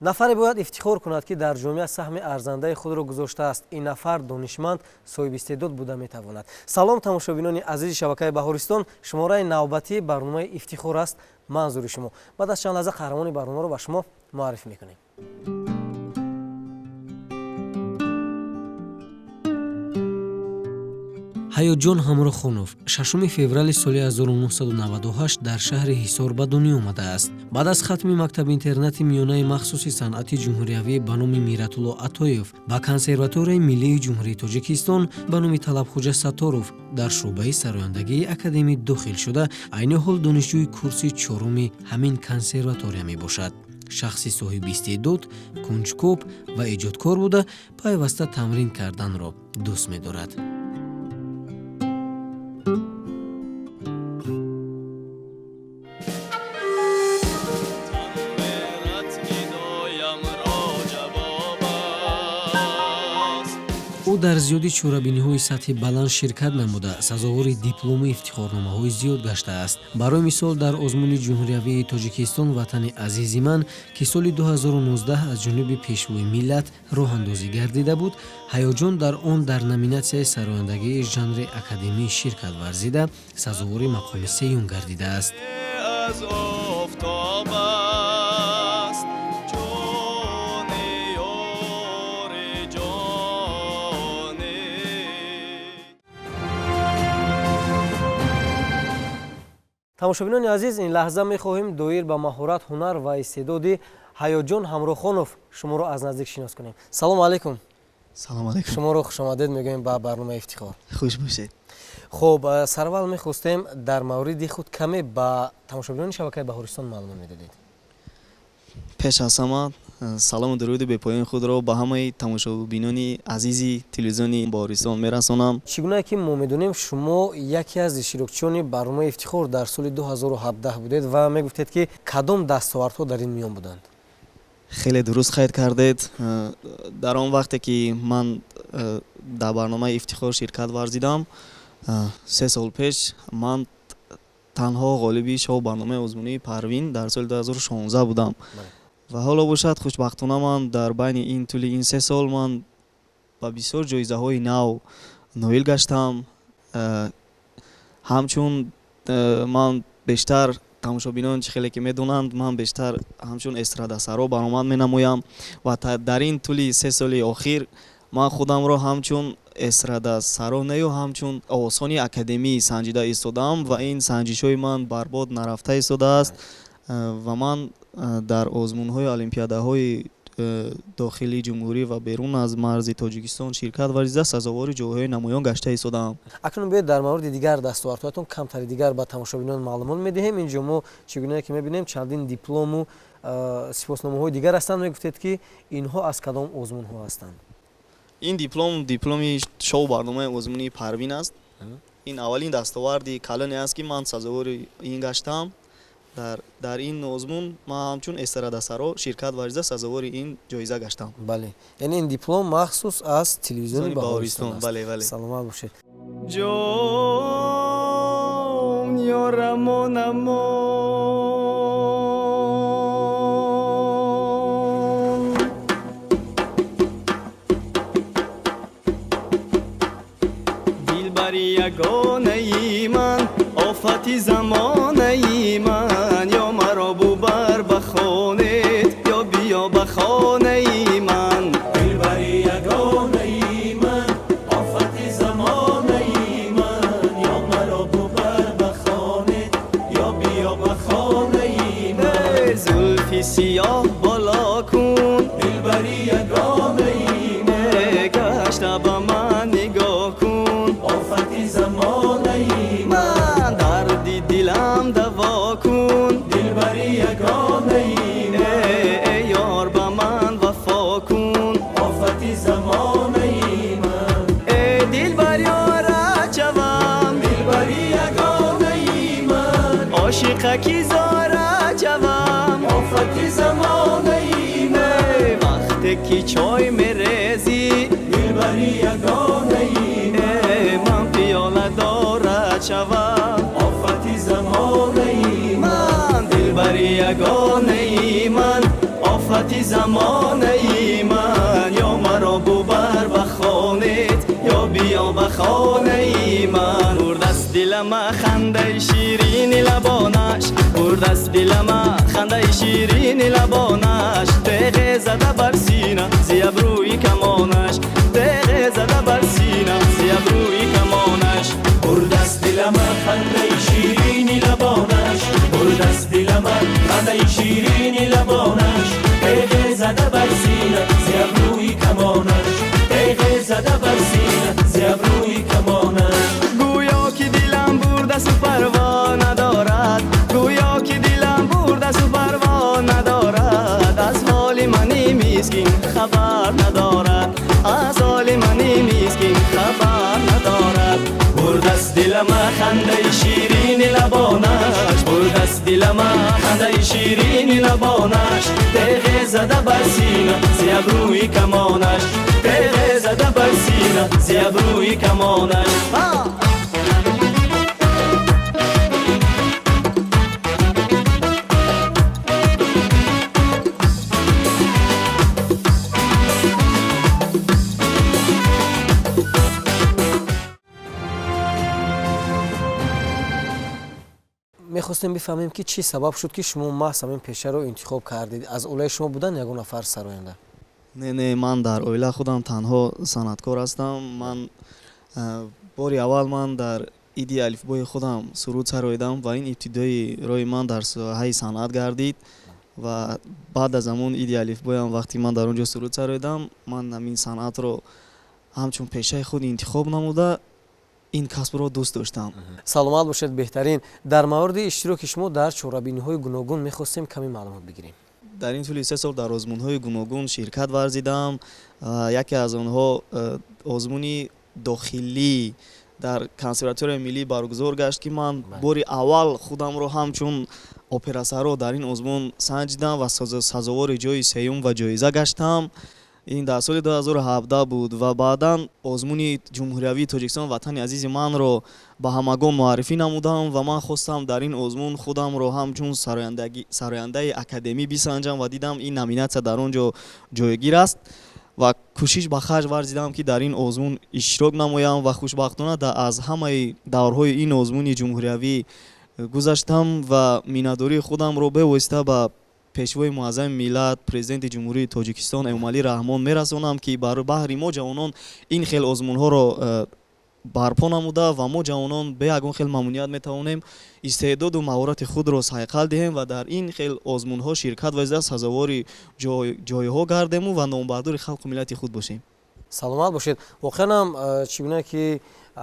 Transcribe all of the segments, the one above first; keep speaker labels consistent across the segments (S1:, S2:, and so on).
S1: Нафаре бояд ифтихор кунад, ки дар ҷомеа саҳми арзандаи худро гузоштааст. Ин нафар донишманд, соҳибистеъдод буда метавонад. Салом, тамошобинони азизи шабакаи Баҳористон. Шумораи навбатии барномаи Ифтихор аст манзури шумо. Баъд аз чанд лаҳза қаҳрамони барномаро ба шумо муаррифӣ мекунем. Ҳаётҷон Ҳамрохонов 6 феврали соли 1998 дар шаҳри Ҳисор ба дунё омадааст. Баъд аз хатми мактаби интернати миёнаи махсуси санъати ҷумҳуриявӣ ба номи Миратулло Атоев ба Консерваторияи миллии Ҷумҳурии Тоҷикистон ба номи Талабхоҷа Сатторов дар шӯъбаи сарояндагии академӣ дохил шуда, айни ҳол донишҷӯи курси чоруми ҳамин консерватория мебошад. Шахси соҳиби истеъдод, кунҷкоб ва эҷодкор буда, пайваста тамрин карданро дӯст медорад. Ӯ дар зиёди чорабиниҳои сатҳи баланд ширкат намуда, сазовори диплому ифтихорномаҳои зиёд гаштааст. Барои мисол, дар озмуни ҷумҳуриявии Тоҷикистон «Ватани азизи ман», ки соли 2019 аз ҷониби Пешвои миллат роҳандозӣ гардида буд, Ҳаётҷон дар он дар номинатсияи сарояндагии жанри академӣ ширкат варзида, сазовори мақоми сеюм гардидааст.
S2: Аз офтоб аст ҷони ёри ҷони.
S1: Тамошобинони азиз, ин лаҳза мехоҳем доир ба маҳорат, ҳунар ва истеъдоди Ҳаётҷон Ҳамрохонов шуморо аз наздик шинос кунем. Салому алайкум.
S3: Салом алайкум.
S1: Шуморо хушомадед мегӯем ба барномаи Ифтихор.
S3: Хуш бошед.
S1: Хуб, сараввал мехостем дар мавриди худ каме ба тамошобинони шабакаи Баҳористон маълумот медодед.
S3: Пеш аз ҳама салому дуруди бепоёни худро ба ҳамаи тамошобинони азизи телевизиони Баҳористон мерасонам.
S1: Чӣ гунае ки мо медонем, шумо яке аз иштирокчиёни барномаи Ифтихор дар соли 2017 будед ва мегуфтед, ки кадом дастовардҳо дар ин миён буданд?
S3: Хеле дуруст қайд кардед. Дар он вақте ки ман дар барномаи Ифтихор ширкат варзидам, 3 сол пеш, ман танҳо ғолиби шоу барномаи озмунии Парвин дар соли 2016 будам ва ҳоло бошад, хушбахтона, ман дар байни ин тӯли ин 3 сол ман ба бисёр ҷоизаҳои нав ноил гаштам. Ҳамчун ман бештар, тамошобинон чӣ хеле ки медонанд, ман бештар ҳамчун эстрадасаро баромад менамоям ва дар ин тӯли 3 соли охир ман худамро ҳамчун эстрадасаро нею ҳамчун овозхони академӣ санҷида истодаам ва ин санҷишҳои ман барбод нарафта истодааст. Ва ман дар озмунҳои олимпиадаҳои дохили ҷумҳурӣ ва берун аз марзи Тоҷикистон ширкат варзида, сазовори ҷойҳои намоён гашта истодаам.
S1: Акнун биёед, дар мавриди дигар дастовардҳоятон камтари дигар ба тамошобинон маълумот медиҳем. Инҷо мо чӣ гунае ки мебинем, чандин диплому сипосномаҳои дигар ҳастанд. Мегуфтед, ки инҳо аз кадом озмунҳо ҳастанд?
S3: Ин диплом дипломи шоу барномаи озмунии Парвин аст. Ин аввалин дастоварди калоне аст, ки ман сазовори ин гаштам. Дар ин озмун ман ҳамчун эстрадасаро ширкат варзида, сазовори ин ҷоиза гаштам.
S1: Бале, яъне ин диплом махсус аз телевизиони Баҳористон аст.
S3: Бале, бале.
S1: Саломат бошед.
S2: Ҷон ёрамонамон, дилбари ягонаи ман, офати замонаи ман, ё маро бубар ба хонет, ё биё ба хонаи ман.
S4: Дилбари ягонаи ман, офати замонаи ман, ё маро бубар ба хонет, ё биё ба хонаи ман.
S2: Зулфи сиёҳ боло кун,
S4: дилбари ягонаи ман,
S2: гашта ба ман нигоҳ кун,
S4: офати замонаи
S2: ман, дарди дилам даво кун,
S4: дилбари ягонаи ман,
S2: эй ёр, ба ман вафо кун,
S4: офати замонаи ман.
S2: Э дилбар, ёра чавам,
S4: дилбари ягонаи ман,
S2: ошиқаки зора чавам,
S4: офати замонаи ман.
S2: Вақте ки чой мерезӣ,
S4: дилбари ягонаи ман,
S2: ман пиёла дора чавам,
S4: офати замонаи
S2: ман, дилбари ягонаи ман, офати Офати замонаи ман, ё маро бубар ба хонет, ё биё ба хонаи ман. Бурдаст дилама хандаи ширини лабонаш, бурдаст дилама хандаи ширини лабонаш, теғе зада бар сина зи абрӯи камонаш, теғе зада бар сина зи абрӯи камонаш.
S4: Бурдаст дилама хандаи ширини лабонаш, бурдаст дилама хандаи ширини лабонаш, теғе зада бар сина зи абрӯи камонаш, теғе зада бар сина зи абрӯи камонаш.
S2: Гӯё ки дилам бурдасту парво надорад, гӯё ки дилам бурдасту парво надорад, аз ҳоли мани мискин хабар надорад, аз ҳоли мани мискин хабар надорад. Бурдаст дилама хандаи ширини лабонаш, бурдаст дилама хандаи ширини лабонаш, теғе зада бар сина зи абрӯи камонаш, теғе зада бар сина зи абрӯи камонаш.
S1: Мехостем бифаҳмем, ки чӣ сабаб шуд, ки шумо маҳз ҳамин пешаро интихоб кардед. Аз оилаи шумо будан ягон нафар сароянда?
S3: Не, не, ман дар оила худам танҳо санъаткор ҳастам. Ман бори аввал ман дар иди алифбои худам суруд сароидам ва ин ибтидои роҳи ман дар соҳаи санъат гардид. Ва баъд аз ҳамон иди алифбоям, вақте ман дар он ҷо суруд сароидам, ман ҳамин санъатро ҳамчун пешаи худ интихоб намуда, ин касбро дӯст доштам.
S1: Саломат бошед, беҳтарин. Дар мавриди иштироки шумо дар чорабиниҳои гуногун мехостем каме маълумот бигирем.
S3: Дар ин тӯли 3 сол дар озмунҳои гуногун ширкат варзидам. Яке аз онҳо озмуни дохилӣ дар консерваторияи миллӣ баргузор гашт, ки ман бори аввал худамро ҳамчун операсаро дар ин озмун санҷидам ва сазовори ҷои сеюм ва ҷоиза гаштам. Ин дар соли 2017 буд ва баъдан озмуни ҷумҳуриявии Тоҷикистон «Ватани азизи манро» ба ҳамагон муаррифӣ намудам ва ман хостам дар ин озмун худамро ҳамчун сарояндаи академӣ бисанҷам ва дидам ин номинатсия дар он ҷо ҷойгир аст ва кӯшиш ба харҷ варзидам, ки дар ин озмун иштирок намоям ва хушбахтона аз ҳамаи даврҳои ин озмуни ҷумҳуриявӣ гузаштам ва миннатдории худамро бевосита ба пешвои муаззами миллат, президенти Ҷумҳурии Тоҷикистон Эмомалӣ Раҳмон мерасонам, ки баҳри мо ҷавонон ин хел озмунҳоро барпо намуда ва мо ҷавонон бе ягон хел мамнуният метавонем истеъдоду маҳорати худро сайқал диҳем ва дар ин хел озмунҳо ширкат варзида сазовори ҷойҳо гардему ва номбардори халқу миллати худ бошем.
S1: Саломат бошед. Воқеан ҳам, чӣ гуна ки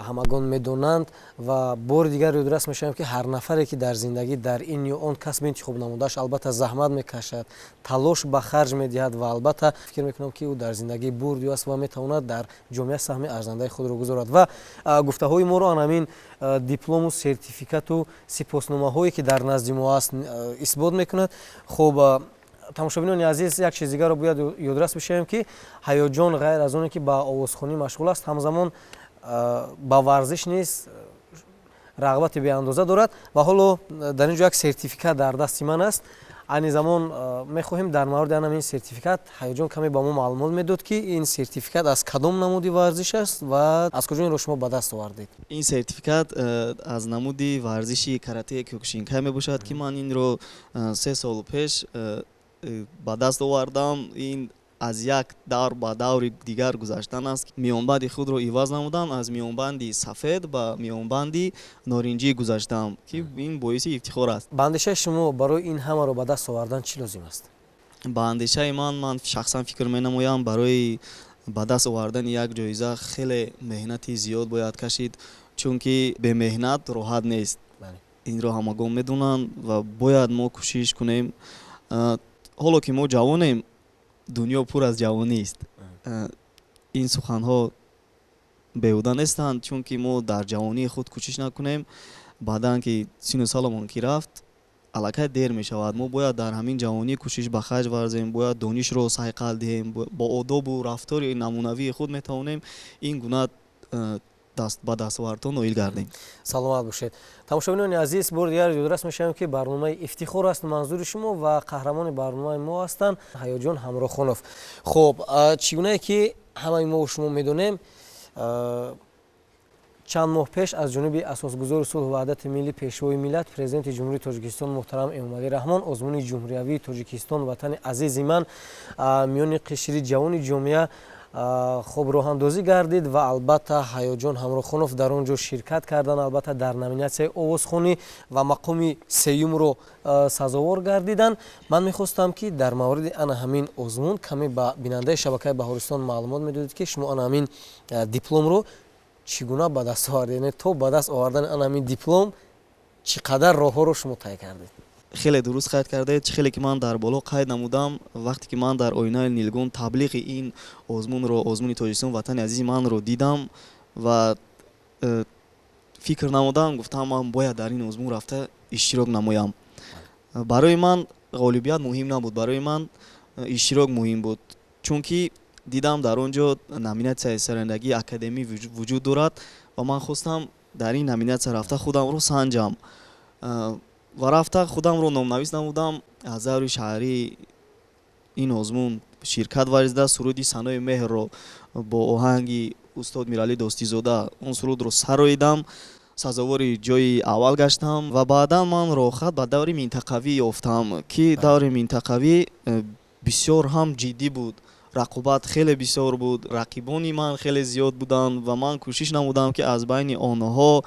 S1: ҳамагон медонанд ва бори дигар ёдрас мешавем, ки ҳар нафаре, ки дар зиндагӣ дар ин ё он касб интихоб намудааш, албатта заҳмат мекашад, талош ба харҷ медиҳад ва албатта фикр мекунам, ки ӯ дар зиндагӣ бурдю аст ва метавонад дар ҷомеа саҳми арзандаи худро гузорад. Ва гуфтаҳои моро ҳамин диплому сертификату сипосномаҳое, ки дар назди мо аст, исбот мекунад. Хуб, тамошобинони азиз, як чиз дигарро бояд ёдрас бишавем, ки Ҳаёҷон ғайр аз оне ки ба овозхонӣ машғул аст, ҳамзамон ба варзиш низ рағбати беандоза дорад. Ва ҳоло дар ин ҷо як сертификат дар дасти ман аст. Айни замон мехоҳем дар мавриди ҳамин сертификат Ҳаёҷон каме ба мо маълумот медод, ки ин сертификат аз кадом намуди варзиш аст ва аз куҷо инро шумо ба даст овардед.
S3: Ин сертификат аз намуди варзиши каратеи кёкушинкай мебошад, ки ман инро 3 сол пеш ба даст овардам. Ин аз як давр ба даври дигар гузаштан аст. Миёнбанди худро иваз намудам, аз миёнбанди сафед ба миёнбанди норинҷӣ гузаштам, ки ин боиси ифтихор аст.
S1: Ба андешаи шумо, барои ин ҳамаро ба даст овардан чӣ лозим аст?
S3: Ба андешаи ман, ман шахсан фикр менамоям, барои ба даст овардани як ҷоиза хеле меҳнати зиёд бояд кашид, чунки бемеҳнат роҳат нест. Инро ҳамагон медонанд ва бояд мо кӯшиш кунем. Ҳоло ки мо ҷавонем, дунё пур аз ҷавонист. Ин суханҳо беҳуда нестанд, чунки мо дар ҷавонии худ кӯшиш накунем, баъдан ки сину соломон ки рафт, аллакай дер мешавад. Мо бояд дар ҳамин ҷавонӣ кӯшиш ба харҷ варзем, бояд донишро сайқал диҳем, бо одобу рафтори намунавии худ метавонем ин гуна ба дастовардҳо ноил гардем.
S1: Саломат бошед. Тамошобинони азиз, бори дигар ёдрас мешавем, ки барномаи Ифтихор аст манзури шумо ва қаҳрамони барномаи мо ҳастанд Ҳаёҷон Ҳамрохонов. Хуб, чӣ гунае ки ҳамаи мо шумо медонем, чанд моҳ пеш аз ҷониби асосгузори сулҳу ваҳдати миллӣ, пешвои миллат, президенти Ҷумҳурии Тоҷикистон муҳтарам Эмомалӣ Раҳмон озмуни ҷумҳуриявии Тоҷикистон «Ватани азизи ман» миёни қишри ҷавони ҷомеа хуб роҳандозӣ гардид ва албатта Ҳаёҷон Ҳамрохонов дар он ҷо ширкат карданд, албатта дар номинатсияи овозхонӣ ва мақоми сеюмро сазовор гардиданд. Ман мехостам, ки дар мавриди ана ҳамин озмун каме ба бинандаи шабакаи Баҳористон маълумот медодед, ки шумо ана ҳамин дипломро чӣ гуна ба даст овардед, яъне то ба даст овардани ана ҳамин диплом чӣ қадар роҳҳоро шумо тай кардед?
S3: Хеле дуруст қайд кардед. Чӣ хеле ки ман дар боло қайд намудам, вақте ки ман дар оинаи нилгун таблиғи ин озмунро, озмуни Тоҷикистон «Ватани азизи манро» дидам ва фикр намудам, гуфтам, ман бояд дар ин озмун рафта иштирок намоям. Барои ман ғолибият муҳим набуд, барои ман иштирок муҳим буд, чунки дидам, дар он ҷо номинатсияи сарояндагии академӣ вуҷуд дорад ва ман хостам дар ин номинатсия рафта худамро санҷам ва рафта худамро номнавис намудам. Аз даври шаҳрии ин озмун ширкат варзида, суруди «Санои меҳрро» бо оҳанги устод Миралӣ Достизода он сурудро сароидам, сазовори ҷои аввал гаштам ва баъдан ман роҳхат ба даври минтақавӣ ёфтам, ки даври минтақавӣ бисёр ҳам ҷиддӣ буд, рақобат хеле бисёр буд, рақибони ман хеле зиёд буданд ва ман кӯшиш намудам, ки аз байни онҳо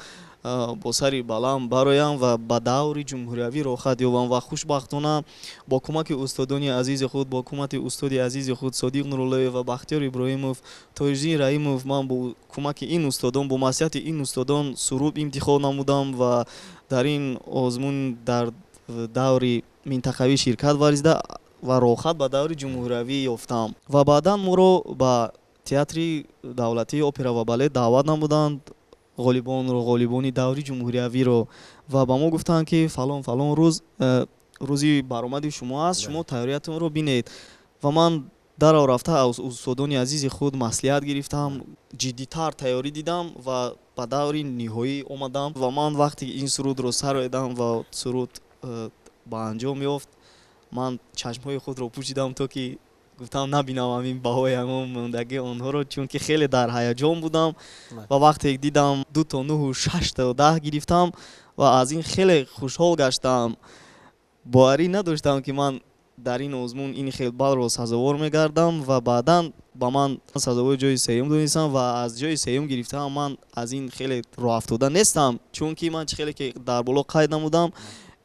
S3: бо сари баланд бароям ва ба даври ҷумҳуриявӣ роҳхат ёбам. Ва хушбахтона бо кӯмаки устодони азизи худ, бо кӯмаки устоди азизи худ Содиқ Нуруллоев ва Бахтиёр Иброҳимов, Тоҷиддин Раҳимов, ман бо кӯмаки ин устодон, бо маслиҳати ин устодон суруд интихоб намудам ва дар ин озмун дар даври минтақавӣ ширкат варзида ва роҳхат ба даври ҷумҳуриявӣ ёфтам. Ва баъдан моро ба Театри давлатии опера ва балет даъват намуданд, ғолибонро, ғолибони даври ҷумҳуриявиро, ва ба мо гуфтанд, ки фалон фалон рӯз рӯзи баромади шумо аст, шумо тайёриятонро бинед. Ва ман дарав рафта аз устодони азизи худ маслиҳат гирифтам, ҷиддитар тайёрӣ дидам ва ба даври ниҳоӣ омадам. Ва ман вақте ин сурудро сароидам ва суруд ба анҷом ёфт, ман чашмҳои худро пӯшидам, то ки гуфтам набинам ҳамин баҳои ҳамон мондагии онҳоро, чунки хеле дар ҳаяҷон будам. Ва вақте дидам 2,96 гирифтам ва аз ин хеле хушҳол гаштам. Боварӣ надоштам, ки ман дар ин озмун ин хел баллро сазовор мегардам. Ва баъдан ба ман сазовори ҷои сеюм донистам ва аз ҷои сеюм гирифтаам ман аз ин хеле роҳафтода нестам, чунки ман чӣ хеле ки дар боло қайд намудам,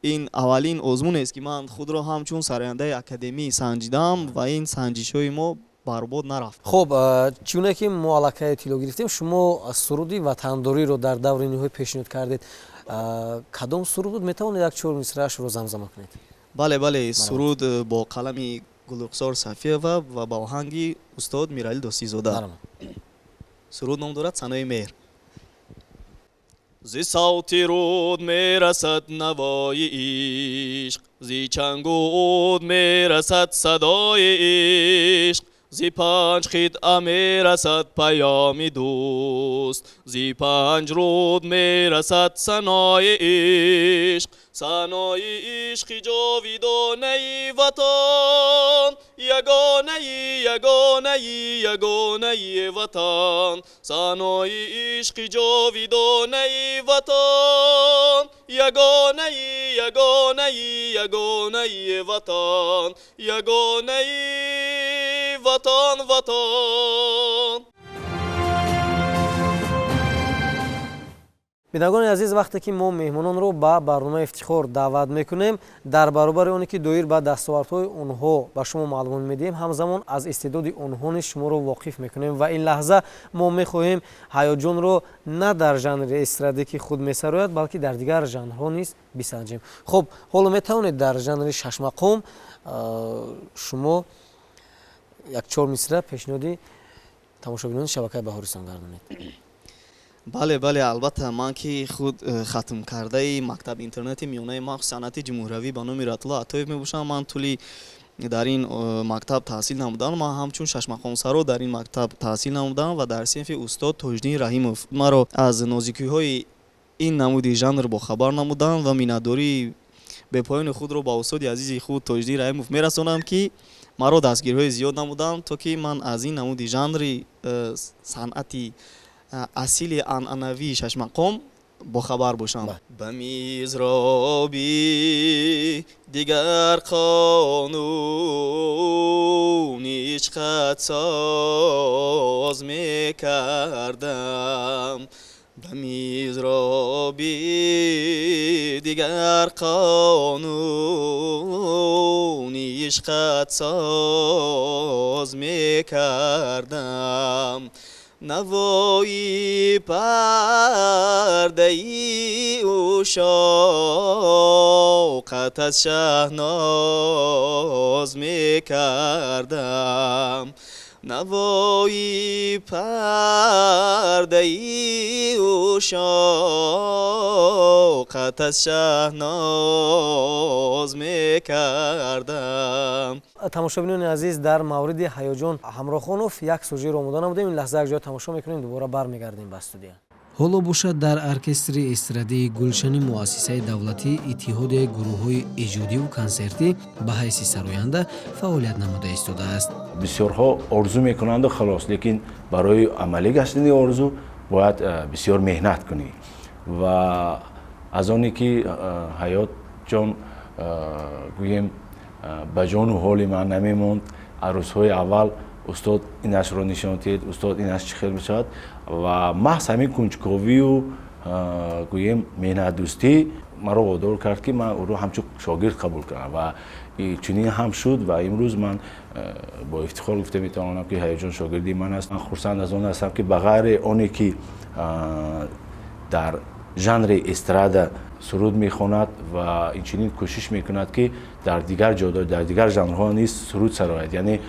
S3: ин аввалин озмунест, ки ман худро ҳамчун сарояндаи академӣ санҷидам ва ин санҷишҳои мо барбод нарафт.
S1: Хуб, чӣ гуна ки мо аллакай иттилоъ гирифтем, шумо суруди ватандориро дар даври ниҳоӣ пешниҳод кардед. Кадом суруд буд? Метавонед як чор мисраашро замзама кунед?
S3: Бале, суруд бо қалами Гулрухсор Сафиева ва ба оҳанги устод Миралӣ Достизода. Суруд ном дорад «Санои меҳр». Зи савти руд мерасад навои ишқ, зи чангу уд мерасад садои ишқ, зи панҷ қитъа мерасад паёми дӯст, зи панҷ руд мерасад санои ишқ. Санои ишқи ҷовидонаи ватан, ягонаи, ягонаи, ягонаи ватан. Санои ишқи ҷовидонаи ватан, ягонаи, ягонаи, ягонаи ватан, ягонаи ватан, ватан.
S1: Бинандагони азиз, вақте ки мо меҳмононро ба барномаи Ифтихор даъват мекунем, дар баробари оне ки доир ба дастовардҳои онҳо ба шумо маълумот медиҳем, ҳамзамон аз истеъдоди онҳо низ шуморо воқиф мекунем. Ва ин лаҳза мо мехоҳем Ҳаёҷонро на дар жанри эстрадӣ, ки худ месарояд, балки дар дигар жанрҳо низ бисанҷем. Хуб, ҳоло метавонед дар жанри шашмақом шумо як чор мисра пешниҳоди тамошобинони шабакаи Баҳористон гардонед?
S3: Бале, албатта. Ман ки худ хатмкардаи мактаб интернати миёнаи махсус санъати ҷумҳуриявӣ ба номи Ратулло Атоев мебошам, ман тӯли Дар ин мактаб таҳсил намудам. Ман ҳамчун шашмақомсаро дар ин мактаб таҳсил намудам ва дар синфи устод Тоҷиддин Раҳимов маро аз нозикиҳои ин намуди жанр бохабар намуданд ва миннатдории бепоёни худро ба устоди азизи худ Тоҷиддин Раҳимов мерасонам, ки маро дастгириҳои зиёд намуданд, то ки ман аз ин намуди жанри санъати асили анъанавии шашмақом бохабар бошам. Ба мизроби дигар қонун ишқат соз мекардам, ба мизроби дигар қонун ишқат соз мекардам, навои пардаи ушоқат аз шаҳноз мекардам, навои пардаи ушоқат аз шаҳноз мекардам.
S1: Тамошобинони азиз, дар мавриди Ҳаёҷон Ҳамрохонов як сужеро омода намудем. Ин лаҳза якҷоя тамошо мекунем, дубора бармегардем ба студия. Ҳоло бошад дар оркестри эстрадии Гулшани муассисаи давлатии Иттиҳодияи гурӯҳҳои эҷодиву консертӣ ба ҳайси сароянда фаъолият намуда истодааст.
S5: Бисёрҳо орзу мекунанду халос, лекин барои амалӣ гаштани орзу бояд бисёр меҳнат кунӣ ва аз оне ки Ҳаётҷон гӯем ба ҷону ҳоли ман намемонд, арӯзҳои аввал устод инашро нишон диҳед, устод инаш чӣ хел мешавад ва маҳз ҳамин кунҷковию гӯем меҳнатдӯстӣ маро водор кард, ки ман ӯро ҳамчун шогирд қабул кунам ва чунин ҳам шуд. Ва имрӯз ман бо ифтихор гуфта метавонам, ки Ҳаёҷон шогирди ман аст. Ман хурсанд аз он ҳастам, ки ба ғайри оне ки дар жанри эстрада суруд мехонад ва инчунин кӯшиш мекунад, ки дар дигар ҷода, дар дигар жанрҳо низ суруд сарояд, яъне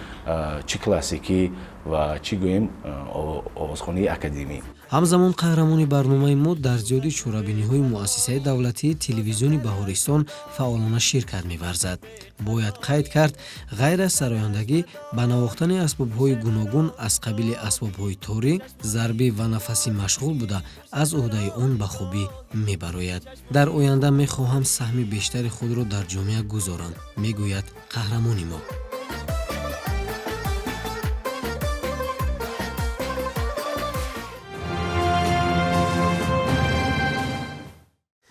S5: чӣ классикӣ ва чӣ гӯем овозхонии академӣ.
S1: Ҳамзамон қаҳрамони барномаи мо дар зиёди чорабиниҳои муассисаи давлатии телевизиони Баҳористон фаъолона ширкат меварзад. Бояд қайд кард, ғайр аз сарояндагӣ ба навохтани асбобҳои гуногун аз қабили асбобҳои торӣ, зарбӣ ва нафасӣ машғул буда, аз ӯҳдаи он ба хубӣ мебарояд. Дар оянда мехоҳам саҳми бештари худро дар ҷомеа гузорам, мегӯяд қаҳрамони мо.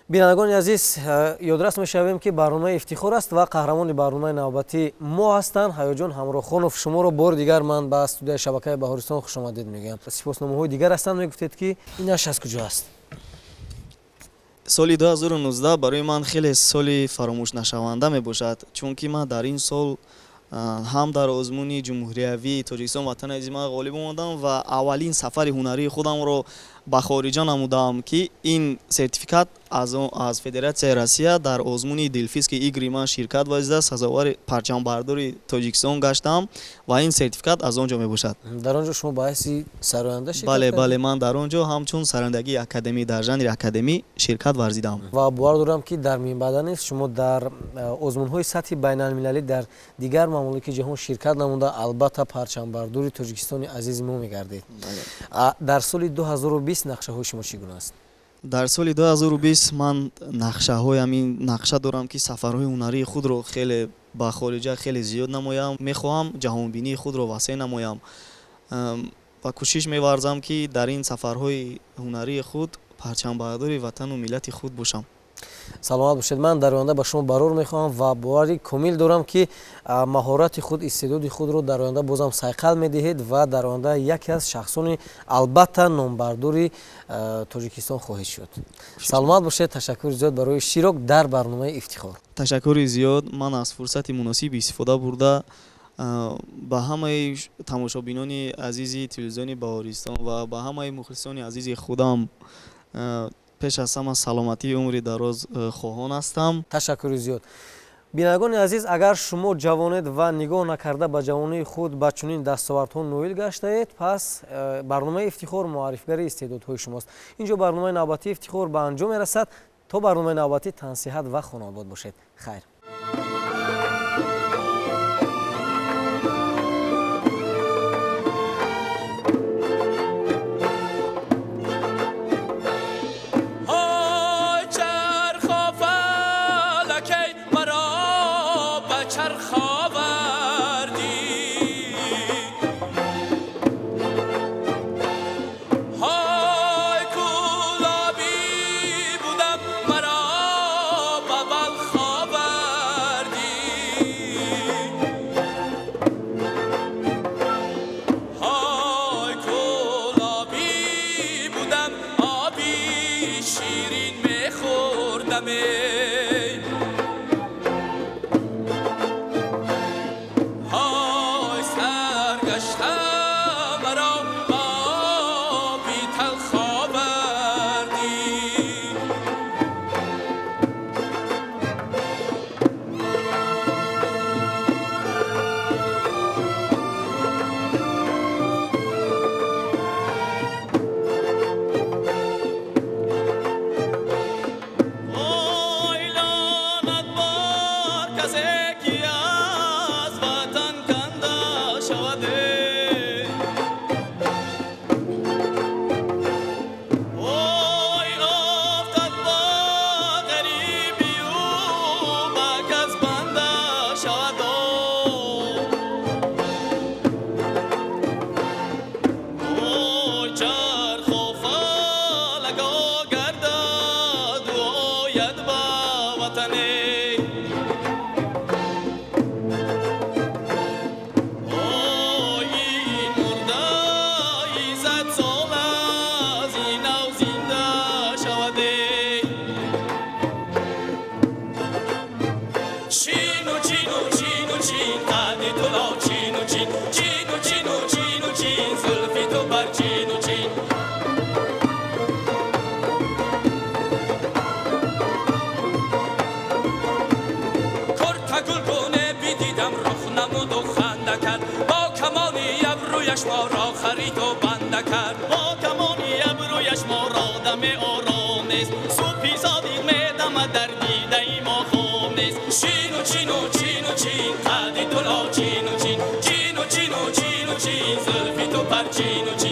S1: Бинандагони азиз, ёдрас мешавем, ки барномаи Ифтихор аст ва қаҳрамони барномаи навбатии мо ҳастанд Ҳаёҷон Ҳамрохонов. Шуморо бори дигар ман ба студияи шабакаи Баҳористон хушомадед мегӯям. Сипосномаҳои дигар ҳастанд, мегуфтед, ки инаш аз куҷо аст?
S3: Соли 2019 барои ман хеле соли фаромӯшнашаванда мебошад, чунки ман дар ин сол ҳам дар озмуни ҷумҳуриявии Тоҷикистон Ватани азизи ман ғолиб омадам ва аввалин сафари ҳунарии худамро ба хориҷа намудам, ки ин сертификат аз Федератсияи Россия дар озмуни Дельфийские игры ман ширкат варзида, сазовори парчамбардори Тоҷикистон гаштам ва ин сертификат аз он ҷо мебошад.
S1: Дар он ҷо шумо ба ҳайси сароянда ширкат
S3: Бале,
S1: кардед?
S3: Бале, ман дар он ҷо ҳамчун сарояндагии академӣ дар жанри академӣ ширкат варзидам.
S1: Ва бовар дорам, ки дар минбаъда низ шумо дар озмунҳои сатҳи байналмилалӣ дар дигар мамолики ҷаҳон ширкат намуда, албатта парчамбардори Тоҷикистони азизи мо мегардед. Дар соли 2020 нақшаҳои шумо чӣ гуна аст?
S3: Дар соли 2020 ман нақшаҳоям ин нақша дорам, ки сафарҳои ҳунарии худро хеле ба хориҷа хеле зиёд намоям. Мехоҳам ҷаҳонбинии худро васеъ намоям ва кӯшиш меварзам, ки дар ин сафарҳои ҳунарии худ парчамбардори ватану миллати худ бошам.
S1: Саломат бошед. Ман дар оянда ба шумо барор мехоҳам ва бовари комил дорам, ки маҳорати худ, истеъдоди худро дар оянда бозам сайқал медиҳед ва дар оянда яке аз шахсони албатта номбардори Тоҷикистон хоҳед шуд. Саломат бошед. Ташаккури зиёд барои иштирок дар барномаи Ифтихор.
S3: Ташаккури зиёд. Ман аз фурсати муносиб истифода бурда ба ҳамаи тамошобинони азизи телевизиони Баҳористон ва ба ҳамаи мухлисони азизи худам пеш аз ҳама саломатии умри дароз хоҳон ҳастам.
S1: Ташаккури зиёд. Бинандагони азиз, агар шумо ҷавонед ва нигоҳ накарда ба ҷавонии худ ба чунин дастовардҳо ноил гаштаед, пас барномаи Ифтихор муаррифгари истеъдодҳои шумост. Инҷо барномаи навбатии Ифтихор ба анҷом мерасад. То барномаи навбатӣ тансиҳат ва хонаобод бошед. Хайр.
S4: Абрӯяш моро хариду банда кард.
S2: Бо камони абрӯяш моро даме ором нест. Субҳи содиқ медамад, дар дидаи мо хоб нест.
S4: Чину чину чину чин, қади ту лочину чин, чину чину чину чин, зулфи ту парчину чин.